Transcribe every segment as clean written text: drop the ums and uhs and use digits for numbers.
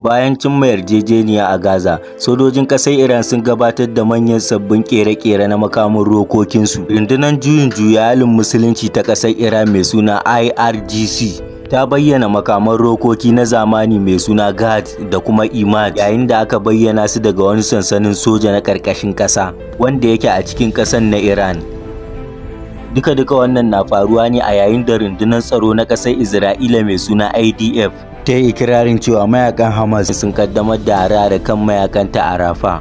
Bayan cimma yarjejeniya a Gaza, sojojin ƙasar Iran sun gabatar da manyan sabbin kere-kere na makaman rokokinsu. Rundunar Juyin Juya Halin Musulunci ta ƙasar Iran mai suna IRGC ta bayyana makaman rokoki na zamani mai suna Ghad da kuma Emad, yayin da aka bayyana su daga wani sansanin soja na ƙarƙashin ƙasa wanda yake a cikin ƙasar na Iran. Duka-duka wannan na faruwa ne a yayin da rundunar tsaro na ƙasar Isra'ila mai suna IDF ta yi ikirarin cewa mayakan Hamas sun kaddamar da hare-hare kan mayakanta a Rafah.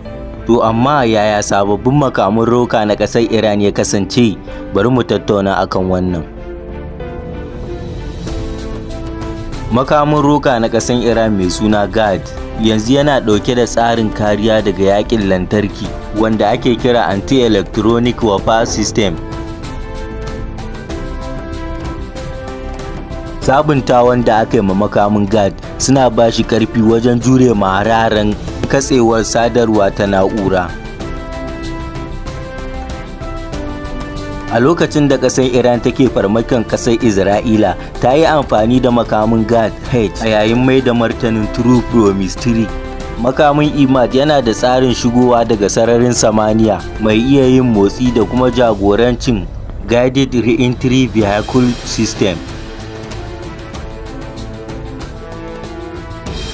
To amma yaya sababbin makaman roka na ƙasar Iran ya kasance? Bari mu tattauna akan wannan. Makamin roka na ƙasar Iran mai suna Ghad yanzu yana ɗauke da tsarin kariya daga yaƙin lantarki wanda ake kira Anti-Electronic Warfare System. Sabuntawan da aka yi ma makamin Ghad suna ba shi ƙarfi wajen jure ma hare-haren katsewar sadarwa ta na'ura. A lokacin da ƙasar Iran take farmakin ƙasar Isra'ila, ta yi amfani da makamin Ghad H a yayin mai da martanin True Promise 3. Makamin Emad yana da tsarin shigowa daga sararin samaniya mai iya yin motsi da kuma jagorancin Guided Re-entry Vehicle System.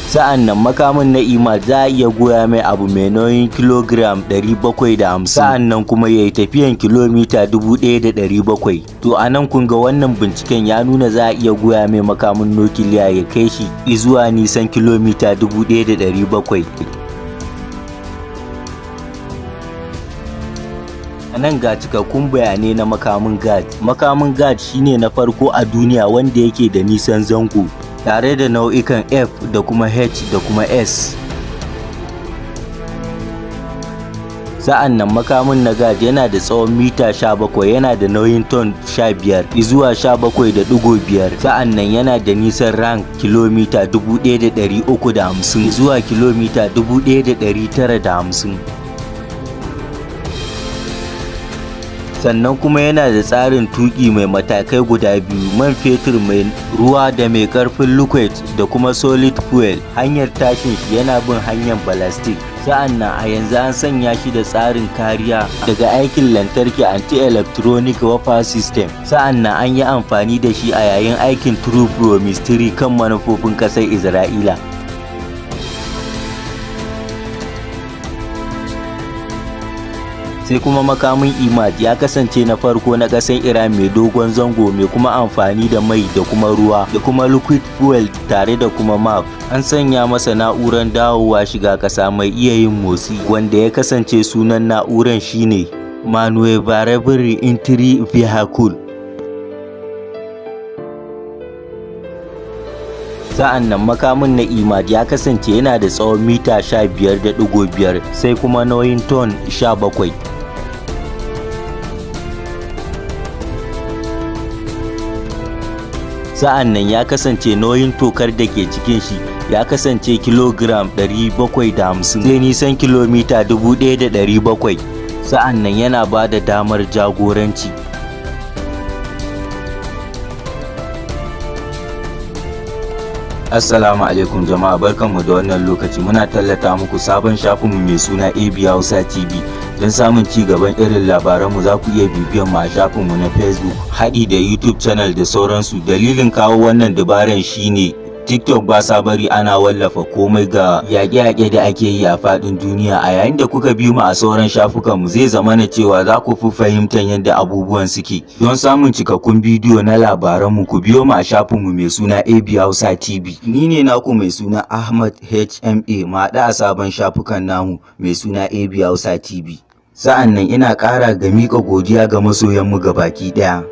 Sa'an nan makamin na Emad za a iya goya mai abu mai nauyin kilogiram 750, sa'an nan kuma ya yi tafiyan kilomita 1,700. To a nan kun ga wannan binciken ya nuna za a iya goya mai makamin nukiliya ya kai shi zuwa nisan kilomita 1,700. A nan ga cikakkun bayanai na makamin Ghad. Makamin Ghad shine na farko a duniya wanda yake da nisan zango, tare da nau'ikan F da kuma H da kuma S. Sa'an nan makamin na Ghad yana da tsawon mita 17, yana da nauyin ton 15 zuwa 17.5, sa'an nan yana da nisan rank kilomita 1350 zuwa kilomita 1950. Sannan kuma yana da tsarin tuƙi mai matakai guda biyu, man fetur mai ruwa da mai ƙarfin liquid da kuma solid fuel. Hanyar tashin shi yana bin hanyar ballistic. Sa'an nan a yanzu an sanya shi da tsarin kariya daga aikin lantarki Anti-Electronic Warfare System. Sa'an nan an yi amfani da shi a yayin aikin True Promise 3 kan manufofin ƙasar Isra'ila. Sai kuma makamin Emad ya kasance na farko na ƙasar Iran mai dogon zango mai kuma amfani da mai da kuma ruwa da kuma liquid fuel tare da kuma MAF. An sanya masa na'urar dawowa shiga ƙasa mai iya yin motsi, wanda ya kasance sunan na'urar shine Maneuverable Re-entry Vehicle. Sa'an nan makamin na Emad ya kasance yana da tsawon mita 15.5, sai kuma nauyin ton 17. Sa'an nan ya kasance nauyin tokar da ke cikin shi ya kasance kilogiram 750, sai nisan kilomita 1,700. Sa'an nan yana ba da damar jagoranci. Assalamu alaikum jama'a, barkanmu da wannan lokaci. Muna tallata muku sabon shafinmu mai suna AB Hausa TV. Don samun ci gaban irin labaranmu, za ku iya bibiyan mu a shafinmu na Facebook haɗi da YouTube channel da sauransu. Dalilin kawo wannan dabaran shine TikTok ba sa bari ana wallafa komai ga yaƙe-yaƙe da ake yi a faɗin duniya. A yayin da kuka bi mu a sauran shafukanmu, zai zama na cewa za ku fi fahimtar yadda abubuwan suke. Don samun cikakkun bidiyo na labaranmu, ku biyo mu a shafinmu mai suna AB Hausa TV. Ni ne naku mai suna Ahmad HMA. Mu haɗu a sabon shafukan namu mai suna AB Hausa TV. Sa'an nan ina ƙara ga miƙa godiya ga masoyanmu gabaki ɗaya.